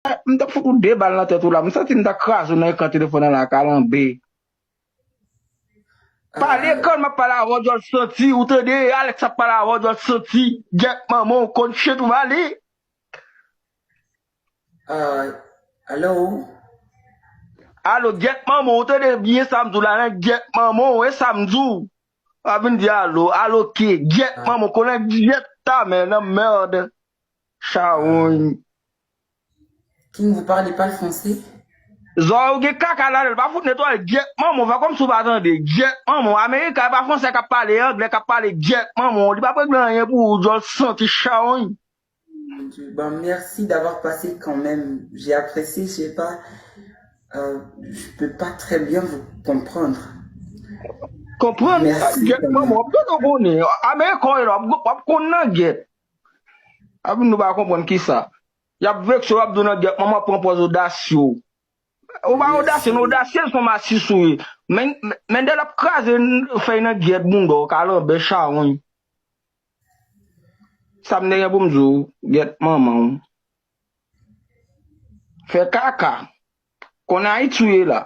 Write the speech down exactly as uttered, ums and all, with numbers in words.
M t ap fout ou de bal nan tèt ou la. M santi m ta kraze w nan ekran telefòn nan la, kalanbe. Pale, kòl m ap pale avè w, djòl santi. Ou tande, Alex ap pale avè w, djòl santi. Gyèt manman w, konn chet ou pale. Uh, hello? Alo, gyèt manman w, ou tande byen sa m di w la, nan gyèt manman w, e sa m di w. Pa vin di alo, alo ke, gyèt manman w, konnen gyèt ta men nan mèd. Chawony. King, vous parlez pas le français? Zòrèy ou gen kaka ladan l, pa fout netwaye, gyèt manman w, fè kòmsi w pa tande, gyèt manman w, ameriken pa fransè k ap pale, anglè k ap pale, gyèt manman w, li p ap regle anyen pou ou, djòl santi chawony. Mon Dieu. Bon, merci d'avoir passé quand même. J'ai apprécié, je sais pas, euh, je peux pas très bien vous comprendre. Konprann? Gyèt manman w, w ap tande w konnen. Ameriken w ye la, w ap konn nan gyèt. Ap nou pa konprann kisa. Y ap vekse w, ap di w nan gyèt manman w, ap pran pòz odasye w. Ou pa odasye, non, odasye se yon masis ou ye. Men, Mendel ap kraze fèy nan gyèt bounda w, kalanbè chawony. Sa m te gen pou m di w, gyèt manman w. Fè kaka. Konn Ayiti w ye la.